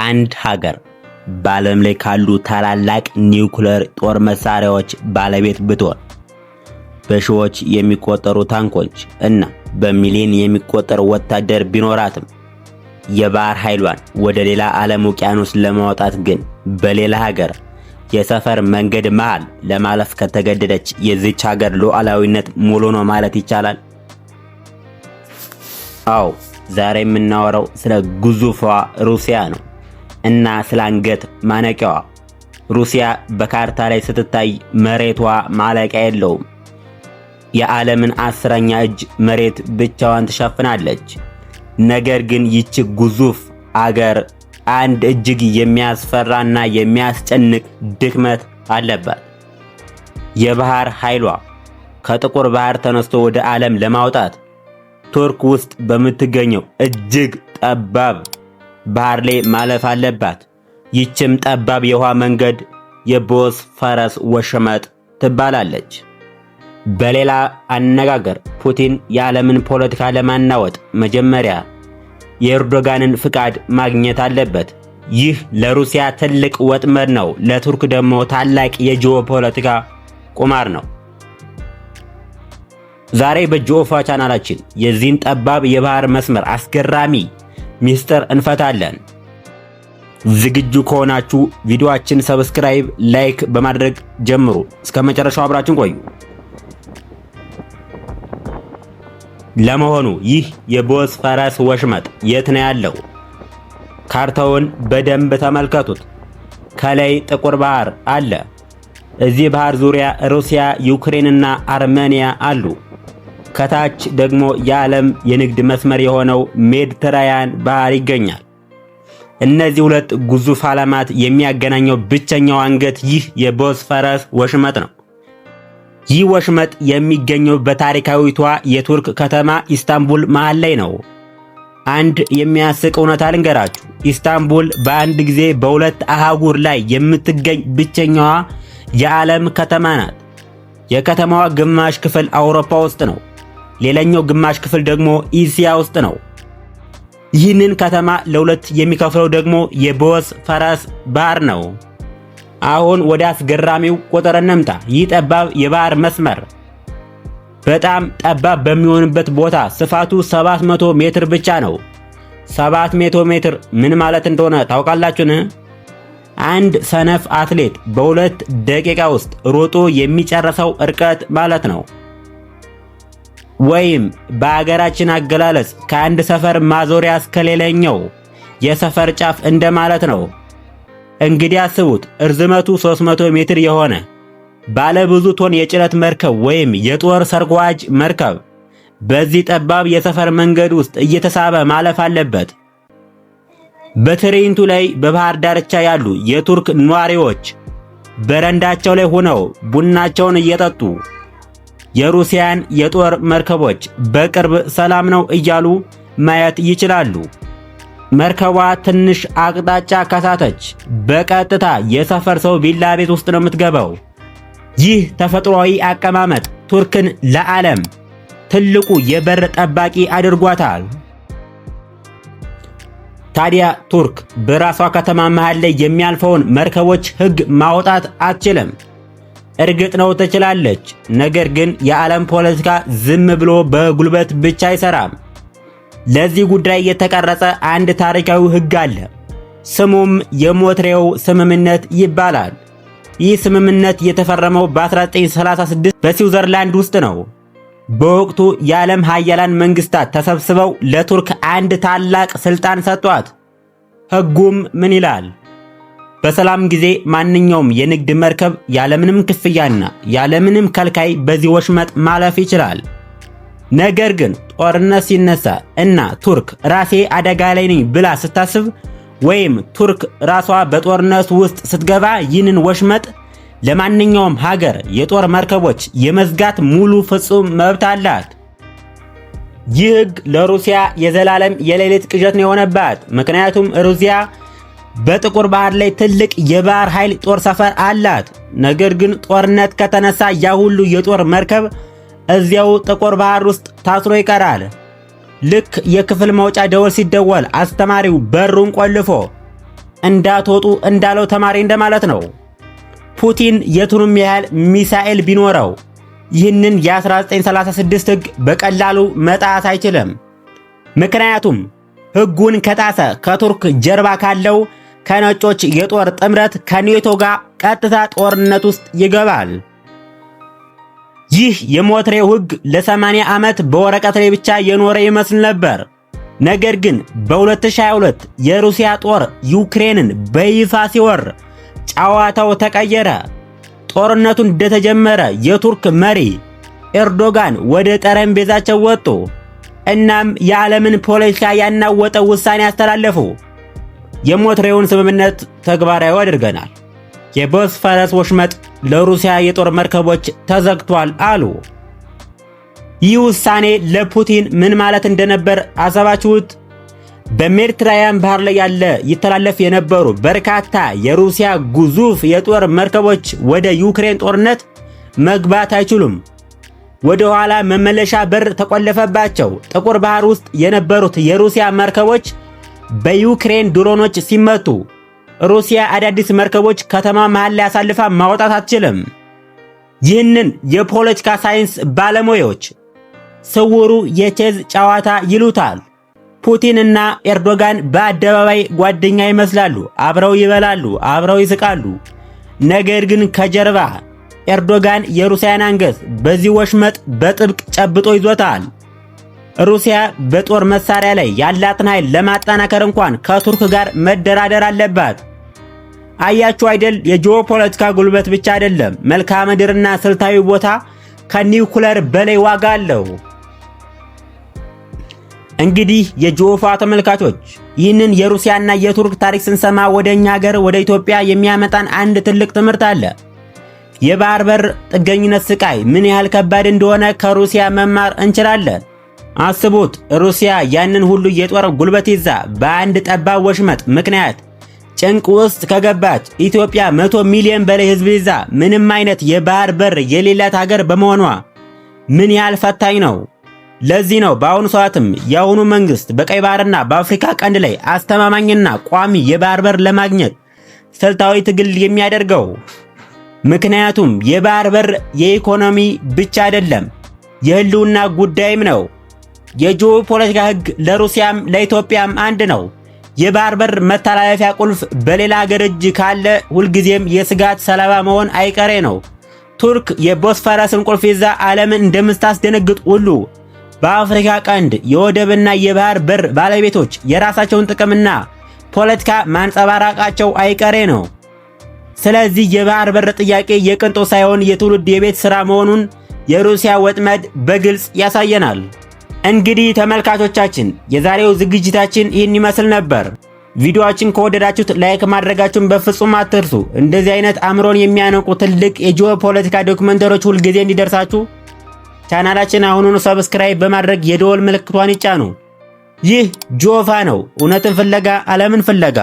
አንድ ሀገር በዓለም ላይ ካሉ ታላላቅ ኒውክሌር ጦር መሳሪያዎች ባለቤት ብትሆን፣ በሺዎች የሚቆጠሩ ታንኮች እና በሚሊዮን የሚቆጠር ወታደር ቢኖራትም፣ የባህር ኃይሏን ወደ ሌላ ዓለም ውቅያኖስ ለማውጣት ግን በሌላ ሀገር የሰፈር መንገድ መሃል ለማለፍ ከተገደደች የዚች ሀገር ሉዓላዊነት ሙሉ ነው ማለት ይቻላል? አዎ፣ ዛሬ የምናወራው ስለ ግዙፏ ሩሲያ ነው እና ስለ አንገት ማነቂያዋ። ሩሲያ በካርታ ላይ ስትታይ መሬቷ ማለቂያ የለውም። የዓለምን አስረኛ እጅ መሬት ብቻዋን ትሸፍናለች። ነገር ግን ይቺ ግዙፍ አገር አንድ እጅግ የሚያስፈራና የሚያስጨንቅ ድክመት አለባት። የባህር ኃይሏ ከጥቁር ባህር ተነስቶ ወደ ዓለም ለማውጣት ቱርክ ውስጥ በምትገኘው እጅግ ጠባብ ባህር ላይ ማለፍ አለባት። ይህችም ጠባብ የውሃ መንገድ የቦስፈረስ ወሽመጥ ትባላለች። በሌላ አነጋገር ፑቲን የዓለምን ፖለቲካ ለማናወጥ መጀመሪያ የኤርዶጋንን ፍቃድ ማግኘት አለበት። ይህ ለሩሲያ ትልቅ ወጥመድ ነው፣ ለቱርክ ደግሞ ታላቅ የጂኦፖለቲካ ቁማር ነው። ዛሬ በጂኦፋ ቻናላችን የዚህን ጠባብ የባህር መስመር አስገራሚ ሚስጥር እንፈታለን። ዝግጁ ከሆናችሁ ቪዲዮአችን subscribe፣ like በማድረግ ጀምሩ። እስከ መጨረሻው አብራችን ቆዩ። ለመሆኑ ይህ የቦስፈረስ ወሽመጥ የት ነው ያለው? ካርታውን በደንብ ተመልከቱት። ከላይ ጥቁር ባህር አለ። እዚህ ባህር ዙሪያ ሩሲያ፣ ዩክሬንና አርሜኒያ አሉ። ከታች ደግሞ የዓለም የንግድ መስመር የሆነው ሜዲትራኒያን ባህር ይገኛል። እነዚህ ሁለት ግዙፍ ዓለማት የሚያገናኘው ብቸኛው አንገት ይህ የቦስፈረስ ወሽመጥ ነው። ይህ ወሽመጥ የሚገኘው በታሪካዊቷ የቱርክ ከተማ ኢስታንቡል መሃል ላይ ነው። አንድ የሚያስቅ እውነታ ልንገራችሁ። ኢስታንቡል በአንድ ጊዜ በሁለት አህጉር ላይ የምትገኝ ብቸኛዋ የዓለም ከተማ ናት። የከተማዋ ግማሽ ክፍል አውሮፓ ውስጥ ነው። ሌላኛው ግማሽ ክፍል ደግሞ እስያ ውስጥ ነው። ይህንን ከተማ ለሁለት የሚከፍለው ደግሞ የቦስፈረስ ባህር ነው። አሁን ወደ አስገራሚው ቁጥር እንምጣ። ይህ ጠባብ የባህር መስመር በጣም ጠባብ በሚሆንበት ቦታ ስፋቱ 700 ሜትር ብቻ ነው። 700 ሜትር ምን ማለት እንደሆነ ታውቃላችሁን? አንድ ሰነፍ አትሌት በ2 ደቂቃ ውስጥ ሮጦ የሚጨርሰው እርቀት ማለት ነው። ወይም በአገራችን አገላለጽ ከአንድ ሰፈር ማዞሪያ እስከ ሌላኛው የሰፈር ጫፍ እንደማለት ነው። እንግዲህ አስቡት፣ እርዝመቱ 300 ሜትር የሆነ ባለ ብዙ ቶን የጭነት መርከብ ወይም የጦር ሰርጓጅ መርከብ በዚህ ጠባብ የሰፈር መንገድ ውስጥ እየተሳበ ማለፍ አለበት። በትርኢቱ ላይ በባህር ዳርቻ ያሉ የቱርክ ነዋሪዎች በረንዳቸው ላይ ሆነው ቡናቸውን እየጠጡ የሩሲያን የጦር መርከቦች በቅርብ ሰላም ነው እያሉ ማየት ይችላሉ። መርከቧ ትንሽ አቅጣጫ ከሳተች በቀጥታ የሰፈር ሰው ቪላ ቤት ውስጥ ነው የምትገባው። ይህ ተፈጥሯዊ አቀማመጥ ቱርክን ለዓለም ትልቁ የበር ጠባቂ አድርጓታል። ታዲያ ቱርክ በራሷ ከተማ መሃል ላይ የሚያልፈውን መርከቦች ሕግ ማውጣት አትችልም። እርግጥ ነው ትችላለች። ነገር ግን የዓለም ፖለቲካ ዝም ብሎ በጉልበት ብቻ አይሰራም። ለዚህ ጉዳይ የተቀረጸ አንድ ታሪካዊ ሕግ አለ። ስሙም የሞንትሬው ስምምነት ይባላል። ይህ ስምምነት የተፈረመው በ1936 በስዊዘርላንድ ውስጥ ነው። በወቅቱ የዓለም ሀያላን መንግስታት ተሰብስበው ለቱርክ አንድ ታላቅ ስልጣን ሰጧት። ሕጉም ምን ይላል? በሰላም ጊዜ ማንኛውም የንግድ መርከብ ያለምንም ክፍያና ያለምንም ከልካይ በዚህ ወሽመጥ ማለፍ ይችላል። ነገር ግን ጦርነት ሲነሳ እና ቱርክ ራሴ አደጋ ላይ ነኝ ብላ ስታስብ ወይም ቱርክ ራሷ በጦርነት ውስጥ ስትገባ ይህንን ወሽመጥ ለማንኛውም ሀገር የጦር መርከቦች የመዝጋት ሙሉ ፍጹም መብት አላት። ይህ ሕግ ለሩሲያ የዘላለም የሌሊት ቅዠት ነው የሆነባት። ምክንያቱም ሩሲያ በጥቁር ባህር ላይ ትልቅ የባህር ኃይል ጦር ሰፈር አላት። ነገር ግን ጦርነት ከተነሳ ያ ሁሉ የጦር መርከብ እዚያው ጥቁር ባህር ውስጥ ታስሮ ይቀራል። ልክ የክፍል መውጫ ደወል ሲደወል አስተማሪው በሩን ቆልፎ እንዳትወጡ እንዳለው ተማሪ እንደማለት ነው። ፑቲን የቱንም ያህል ሚሳኤል ቢኖረው ይህንን የ1936 ሕግ በቀላሉ መጣስ አይችልም። ምክንያቱም ሕጉን ከጣሰ ከቱርክ ጀርባ ካለው ከነጮች የጦር ጥምረት ከኔቶ ጋር ቀጥታ ጦርነት ውስጥ ይገባል። ይህ የሞንትሬው ሕግ ለ80 ዓመት በወረቀት ላይ ብቻ የኖረ ይመስል ነበር። ነገር ግን በ2022 የሩሲያ ጦር ዩክሬንን በይፋ ሲወር ጨዋታው ተቀየረ። ጦርነቱ እንደተጀመረ የቱርክ መሪ ኤርዶጋን ወደ ጠረጴዛቸው ወጡ። እናም የዓለምን ፖለቲካ ያናወጠ ውሳኔ አስተላለፉ። የሞንትሬውን ስምምነት ተግባራዊ አድርገናል፣ የቦስፈረስ ወሽመጥ ለሩሲያ የጦር መርከቦች ተዘግቷል አሉ። ይህ ውሳኔ ለፑቲን ምን ማለት እንደነበር አሰባችሁት? በሜዲትራኒያን ባህር ላይ ያለ ይተላለፍ የነበሩ በርካታ የሩሲያ ግዙፍ የጦር መርከቦች ወደ ዩክሬን ጦርነት መግባት አይችሉም። ወደ ኋላ መመለሻ በር ተቆለፈባቸው። ጥቁር ባህር ውስጥ የነበሩት የሩሲያ መርከቦች በዩክሬን ድሮኖች ሲመቱ ሩሲያ አዳዲስ መርከቦች ከተማ መሃል ላይ አሳልፋ ማውጣት አትችልም። ይህንን የፖለቲካ ሳይንስ ባለሙያዎች ስውሩ የቼዝ ጨዋታ ይሉታል። ፑቲን እና ኤርዶጋን በአደባባይ ጓደኛ ይመስላሉ። አብረው ይበላሉ፣ አብረው ይስቃሉ። ነገር ግን ከጀርባ ኤርዶጋን የሩሲያን አንገት በዚህ ወሽመጥ በጥብቅ ጨብጦ ይዞታል። ሩሲያ በጦር መሳሪያ ላይ ያላትን ኃይል ለማጠናከር እንኳን ከቱርክ ጋር መደራደር አለባት። አያችሁ አይደል? የጂኦፖለቲካ ጉልበት ብቻ አይደለም፣ መልክዓ ምድርና ስልታዊ ቦታ ከኒውክለር በላይ ዋጋ አለው። እንግዲህ የጂኦፋ ተመልካቾች፣ ይህንን የሩሲያና የቱርክ ታሪክ ስንሰማ ወደ እኛ ሀገር ወደ ኢትዮጵያ የሚያመጣን አንድ ትልቅ ትምህርት አለ። የባህር በር ጥገኝነት ስቃይ ምን ያህል ከባድ እንደሆነ ከሩሲያ መማር እንችላለን። አስቡት፣ ሩሲያ ያንን ሁሉ የጦር ጉልበት ይዛ በአንድ ጠባብ ወሽመጥ ምክንያት ጭንቅ ውስጥ ከገባች፣ ኢትዮጵያ 100 ሚሊዮን በላይ ሕዝብ ይዛ ምንም አይነት የባህር በር የሌላት ሀገር በመሆኗ ምን ያህል ፈታኝ ነው። ለዚህ ነው በአሁኑ ሰዓትም የአሁኑ መንግስት በቀይ ባህርና በአፍሪካ ቀንድ ላይ አስተማማኝና ቋሚ የባህር በር ለማግኘት ስልታዊ ትግል የሚያደርገው። ምክንያቱም የባህር በር የኢኮኖሚ ብቻ አይደለም፣ የህልውና ጉዳይም ነው። የጂኦፖለቲካ ህግ ለሩሲያም ለኢትዮጵያም አንድ ነው። የባህር በር መተላለፊያ ቁልፍ በሌላ ሀገር እጅ ካለ ሁልጊዜም የስጋት ሰለባ መሆን አይቀሬ ነው። ቱርክ የቦስፈረስን ቁልፍ ይዛ ዓለምን እንደምታስደነግጥ ሁሉ በአፍሪካ ቀንድ የወደብና የባህር በር ባለቤቶች የራሳቸውን ጥቅምና ፖለቲካ ማንጸባረቃቸው አይቀሬ ነው። ስለዚህ የባህር በር ጥያቄ የቅንጦት ሳይሆን የትውልድ የቤት ሥራ መሆኑን የሩሲያ ወጥመድ በግልጽ ያሳየናል። እንግዲህ ተመልካቾቻችን፣ የዛሬው ዝግጅታችን ይህን ይመስል ነበር። ቪዲዮአችን ከወደዳችሁት like ማድረጋችሁን በፍጹም አትርሱ። እንደዚህ አይነት አእምሮን የሚያነቁ ትልቅ የጂኦፖለቲካ ዶክመንተሪዎች ሁልጊዜ እንዲደርሳችሁ ቻናላችን አሁኑኑ subscribe በማድረግ የደወል ምልክቷን ይጫኑ። ይህ ጂኦፋ ነው፣ እውነትን ፍለጋ ዓለምን ፍለጋ።